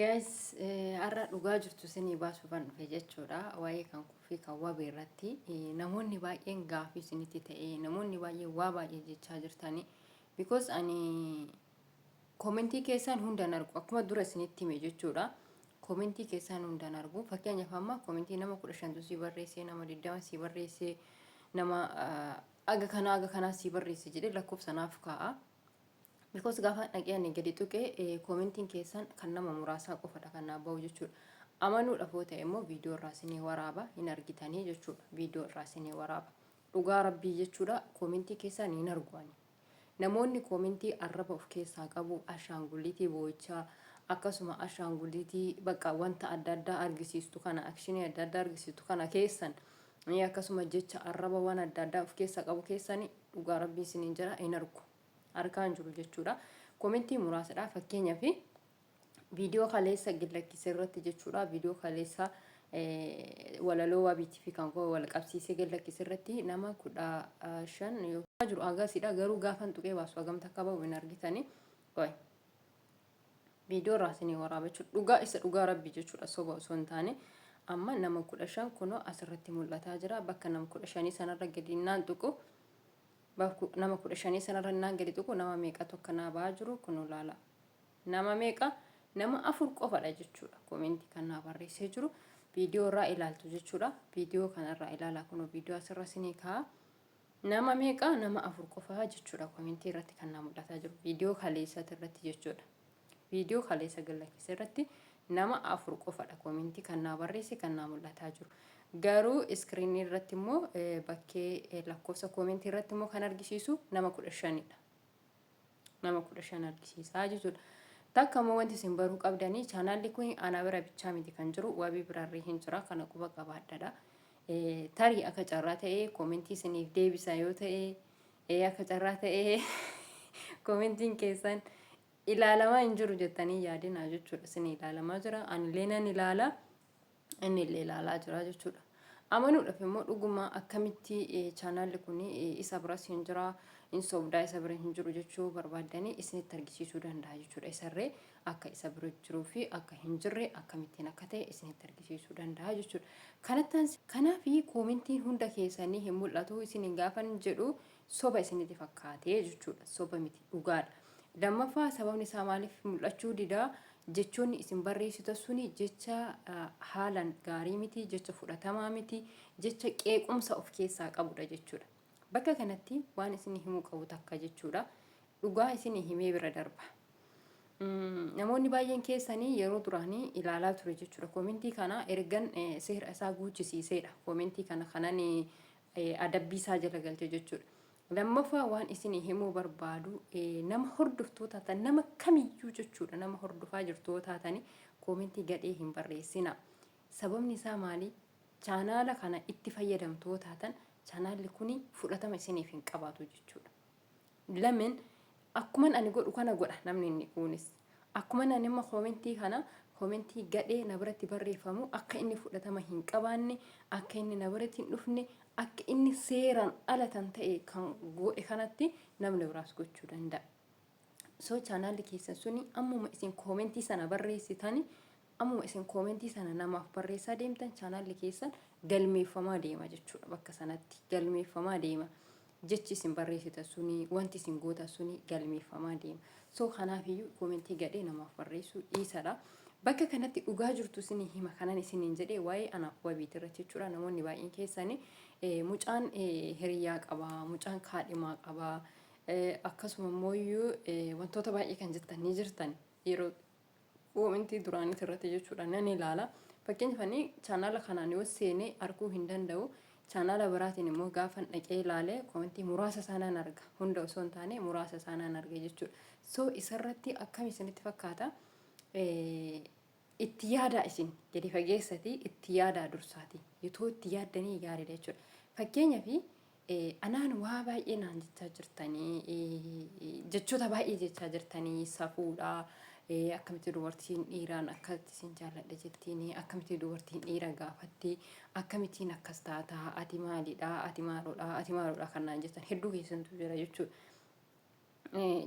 Guys, har'a dhugaa jirtu isinii baasuufan dhufe jechuudha. Waa'ee kan kuufii kan wabii irratti namoonni baay'een gaafii isinitti ta'e, namoonni baay'een waa baay'ee jechaa jirtani. Because ani koomentii keessaan hundaan argu, akkuma dura isinitti hime jechuudha. Koomentii keessaan hundaan argu. Fakkeenyaaf amma koomentii nama 15tu sii barreessee, nama 20 sii barreessee, nama aga kanaa aga kanaa sii barreesse jedhee lakkoofsa naaf kaa'a. Because gaafa dhaqee ani gadi tuqe, koomentiin keessan kan nama muraasaa qofadha kan naaf bahu jechuudha. Amanuudhaaf yoo ta'e immoo viidiyoo irraa isinii waraaba, hin argitanii jechuudha. Viidiyoo irraa isinii waraaba. Dhugaa rabbii jechuudha, koomentii keessan hin argu ani. Namoonni koomentii arraba of keessaa qabu, ashaangulliitii boo'ichaa, akkasuma ashaangulliitii bakka wanta adda addaa argisiistu kana, akshinii adda addaa argisiistu kana keessan, akkasuma jecha arraba waan adda addaa of keessaa qabu keessan, dhugaa rabbii isiniin jira, hin argu. Argaa hin jiru jechuudha. Komentii muraasadha. Fakkeenyaaf viidiyoo kaleessa gad lakkise irratti jechuudha. Viidiyoo kaleessa walaloo wabiitii fi kan koo wal qabsiisee gad lakkise irratti nama 15 yookiin jiru agasidha. Garuu gaafan tuqee baasu hagamta akka bahu hin argitani. Qoy. Viidiyoo irraa isinii waraaba jechuudha. Dhugaa isa dhugaa rabbi jechuudha. Soba osoo hin taane. Amma nama 15 kunoo asirratti mul'ataa jira. Bakka nama 15 sanarra gadi naan tuqu, nama 15 sanarra naan gadi tuqu, nama meeqatu akka naa ba'aa jiru kunoo laala. Nama meeqa? Nama afur qofadha jechuudha. Komentii kan naa barreessee jiru. Viidiyoo irraa ilaaltu jechuudha. Viidiyoo kanarraa ilaalaa, kunoo viidiyoo asirra isinii kaa'a. Nama meeqa? Nama afur qofaa jechuudha. Komentii irratti kan naa mul'ataa jiru. Viidiyoo kaleessati irratti jechuudha. Viidiyoo kaleessa gad lakkise irratti nama afur qofadha komentii kan naa barreesse kan naa mul'ataa jiru. Garuu iskiriinii irratti immoo, bakkee lakkoofsa komentii irratti immoo kan argisiisu nama 15dha. Nama 15 argisiisaa jechuudha. Takka immoo wanti isin baruu qabdanii, chaanaalli kun ana bira bichaa miti kan jiru, wabii birarree hin jira, kana quba qabaadhadha. Tarii akka carraa ta'ee komentii isiniif deebisa yoo ta'e, akka carraa ta'ee komentiin keessan ilaalamaa hin jiru jettanii yaadinaa jechuudha. Isin ilaalamaa jira. Anillee nan ilaala. Inni illee ilaalaa jira jechuudha. Amanuudhaaf immoo dhuguma akkamitti chaanaalli kun isa biras hin jira, hin sobdaa, isa bira hin jiru jechuu barbaaddanii, isinitti argisiisuu danda'a jechuudha. Isarree akka isa bira jiruu fi akka hin jirre akkamittiin akka ta'e isinitti argisiisuu danda'a jechuudha. Kanattaan kanaaf koomentiin hunda keessanii hin mul'atu isin gaafan jedhu soba isinitti fakkaatee jechuudha. Soba miti, dhugaadha. Lammaffaa, sababni isaa maaliif mul'achuu didaa? Jechoonni isin barreessitan suni jecha haalan gaarii miti, jecha fudhatamaa miti, jecha qeequmsa of keessaa qabudha jechuudha. Bakka kanatti waan isin himuu qabu takka jechuudha. Dhugaa isin himee bira darba. Namoonni baay'een keessanii yeroo duraanii ilaalaa ture jechuudha. Koomentii kana ergan seera isaa guuchisiiseedha. Koomentii kana kanan adabbii isaa jala galche jechuudha. Lammaffaa, waan isin himuu barbaadu, nama hordoftuu taatan, nama kamiyyuu jechuudha, nama hordofaa jirtu yoo taatani, koomentii gadhee hin barreessina. Sababni isaa maali? Chaanaala kana itti fayyadamtu yoo taatan, chaanaalli kuni fudhatama isiniif hin qabaatu jechuudha. Lamen akkuman ani godhu kana godha namni inni kuunis. Akkuman ani amma koomentii kana, koomentii gadhee na biratti barreeffamu akka inni fudhatama hin qabaanne, akka inni na biratti hin dhufne, akka inni seeraan ala kan ta'e kan godhe kanatti namni biraas gochuu danda'a. So chaanaalli keessan suni ammuma isin koomentii sana barreessitani, ammuma isin koomentii sana namaaf barreessaa deemtan, chaanaalli keessan galmeeffamaa deema jechuudha. Bakka sanatti galmeeffamaa deema. Jechi isin barreessitan suni, wanti isin gootan suni galmeeffamaa deema. So kanaafiyyuu koomentii gadhee namaaf barreessuu dhiisadha. Bakka kanatti dhugaa jirtu isinii hima kanan isiniin jedhee waa'ee anaaf wabiiti irratti jechuudha. Namoonni baay'een keessanii mucaan hiriyaa qaba, mucaan kaadhimaa qaba, akkasuma immoo wantoota baay'ee kan jettan ni jirtan yeroo koomentii duraaniiti irratti jechuudha, nan ilaala. Fakkeenyaaf ani chaanaala kanaan yoo seene arguu hin danda'u. Chaanaala biraatiin immoo gaafan dhaqee ilaale koomentii muraasa isaa nan arga. Hunda osoo hin taane muraasa isaa nan arga jechuudha. So isarratti akkam isinitti fakkaata? Itti yaadaa, isin gadi fageessatii itti yaadaa dursaati. Itoo itti yaaddanii gaariidha jechuudha. Fakkeenyaaf anaan waa baay'ee naan jechaa jirtanii, jechoota baay'ee jechaa jirtanii, safuudha. Akkamitti dubartiin dhiiraan akkatti isin jaalladha jettiin, akkamitti dubartiin dhiira gaafatti, akkamittiin akkas taataa, ati maalidha, ati maaloodha, ati maaloodha kan naan jettan hedduu keessantu jira jechuudha.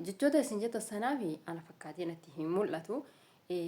Jechoota isin jettan sanaaf ana fakkaatee natti hin mul'atu.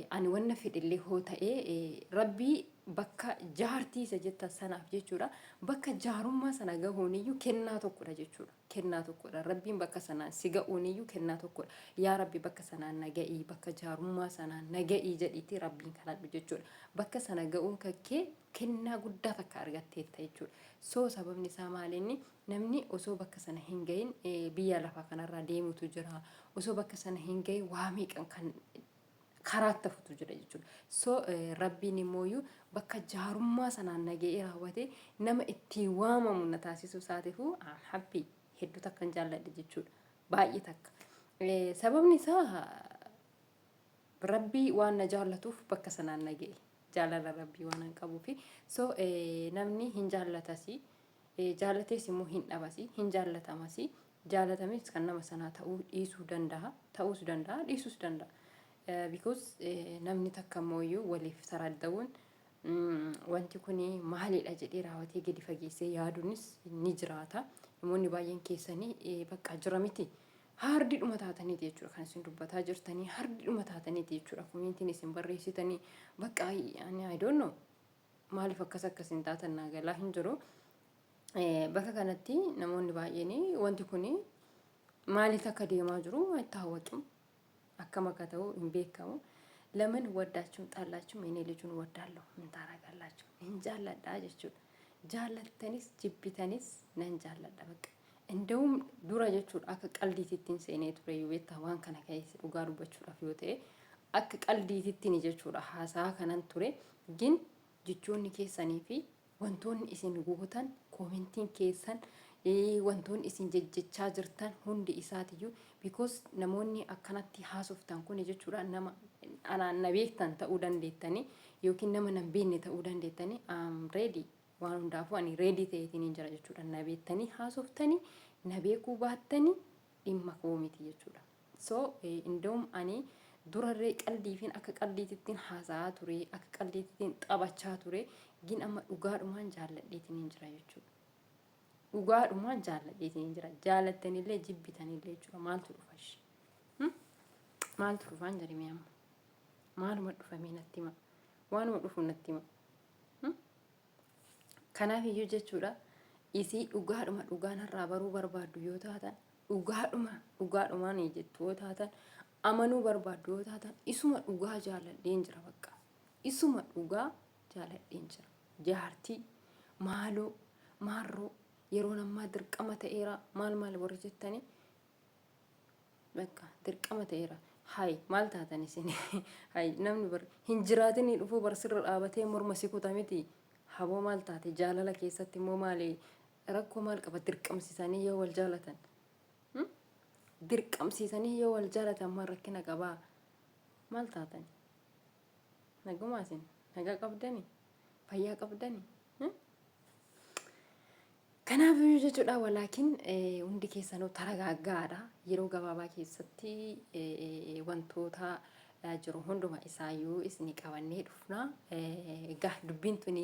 Ani wanna fedhellee hoo ta'ee, Rabbii bakka jaartii isa jettan sanaaf jechuudha. Bakka jaarummaa sana gahuuniyyuu kennaa tokkodha jechuudha. Kennaa tokkodha. Rabbiin bakka sanaan si ga'uuniyyuu kennaa tokkodha. Yaa Rabbi, bakka sanaan na ga'ii, bakka jaarummaa sanaan na ga'ii jedhiitii Rabbiin kadhadhu jechuudha. Bakka sana ga'uun kakkee kennaa guddaa takka argatteetta jechuudha. So sababni isaa maalinni, namni osoo bakka sana hin gahin biyya lafaa kanarraa deemutu jira. Osoo bakka sana hin gahin waa meeqan kan karaatti hafutu jira jechuudha. So Rabbiin immooyyuu bakka jaarummaa sanaan na ga'ee raawwate nama ittiin waamamu na taasisuu isaatiifuu I'm happy, hedduu takkan jaalladhe jechuudha. Baay'ee takka. Sababni isaa Rabbii waan na jaallatuuf bakka sanaan na ga'e. Jaalala Rabbii waan an qabuufi. So namni hin jaallatasi. Jaallatees immoo hin dhabasi. Hin jaallatamasi. Jaalatames kan nama sanaa ta'uu dhiisuu danda'a. Ta'uus danda'a. Dhiisuus danda'a. Because namni takka immoo waliif taradda'uun wanti kun maalidha jedhee raawwatee gadi fageessee yaaduunis ni jiraata. Namoonni baay'een keessanii bakka jira miti. Haardidhuma taataniiti jechuudha kan isin dubbataa jirtanii, haardidhuma taataniiti jechuudha commentiin isin barreessitanii. Bakka ani I don't know maaliif akkas akkas hin taatan, naa galaa hin jiru. Bakka kanatti namoonni baay'een wanti kun maaliif akka deemaa jiru itti hawwaqu, akkam akka ta'u hin beekamu. ለምን ወዳችሁም ጠላችሁም እኔ ልጁን ወዳለሁ። ምን ታረጋላችሁ? Hin jaalladha jechuudha. Jaallattanis jibbitanis nan jaalladha bakka. Inda'uum dura jechuudha akka qaldiitittiin seenee ture yoo beektaa, waan kana keessa dhugaa dubbachuudhaaf yoo ta'e akka qaldiitittiin jechuudha haasaa kanan ture. Gin jechoonni keessanii fi wantoonni isin gootan, commentiin keessan, wantoonni isin jejjechaa jirtan hundi isaatiyyuu, because namoonni akkanatti haasoftan kun jechuudha nama anaan na beektan ta'uu dandeettanii yookiin nama nan beekne ta'uu dandeettanii, am ready. Waan hundaafuu ani ready ta'eetiin hin jira jechuudha. Na beektanii haasoftanii, na beekuu baattanii dhimma koo miti jechuudha. So indoom ani durarree qaldiifin akka qaldiitittiin haasa'aa ture, akka qaldiitittiin taphachaa ture. Gin amma dhugaadhumaan jaalladheetiin hin jira jechuudha. Dhugaadhumaan jaalladheetiin hin jira. Jaalattanillee jibbitanillee jechuudha. Maaltu dhufa ishee? Maaltu dhufaan jedhame amma? Maaluma dhufamee natti hima? Waanuma dhufu natti hima. Kanaaf iyyuu jechuudha, isii dhugaadhuma dhugaan har'aa baruu barbaaddu yoo taatan, dhugaadhuma dhugaadhumaan jettu yoo taatan, amanuu barbaaddu yoo taatan, isuma dhugaa jaaladheen jira bakka. Isuma dhugaa jaaladheen jira. Jaartii maaloo maarroo yeroon ammaa dirqama ta'eera, maal maal warri jettanii, bakka dirqama ta'eera. Hay, maal taatan isin? Hay, namni bar hin jiraatinii dhufuu bar sirra dhaabatee morma si kuta miti. Haboo, maal taate? Jaalala keessatti immoo maali rakkoo maal qaba dirqamsiisanii yoo wal jaalatan? Dirqamsiisanii yoo wal jaalatan maal rakkina qabaa? Maal taatan? Nagumaa isin? Nagaa qabdani? Fayyaa qabdani? Kanaaf jechuudha, walaakin hundi keessanuu taragaaggaadha. Yeroo gabaabaa keessatti wantoota jiru hunduma isaayyuu isinii qabannee dhufna. Egaa dubbiin tuni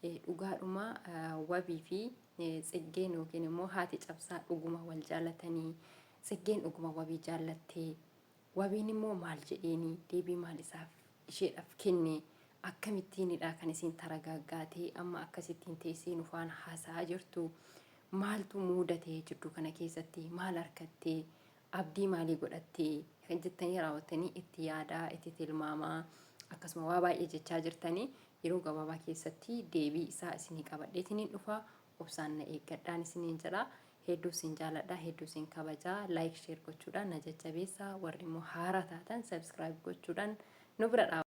dhugaadhuma Wabii fi Tsiggeen yookiin immoo haati cabsaa dhuguma wal jaallatanii, Tsiggeen dhuguma Wabii jaallattee, Wabiin immoo maal jedheeni, deebii maal isaaf isheedhaaf kenne, akkamittiinidha kan isiin taragaaggaatee amma akkasittiin teessee nu faana haasa'aa jirtu, maaltu muudatee jidduu kana keessatti, maal argattee, abdii maalii godhattee kan jettanii raawwattanii itti yaadaa, itti tilmaamaa, akkasuma waa baay'ee jechaa jirtanii, yeroo gabaabaa keessatti deebii isaa isinii qabadheetiniin dhufa. Obsaan na eeggadhaan isiniin jedha. Hedduu isin jaaladha, hedduu isin kabajaa. Like, share gochuudhaan na jajjabeessa. Warri immoo haaraa taatan subscribe gochuudhaan nu bira dhaabadha.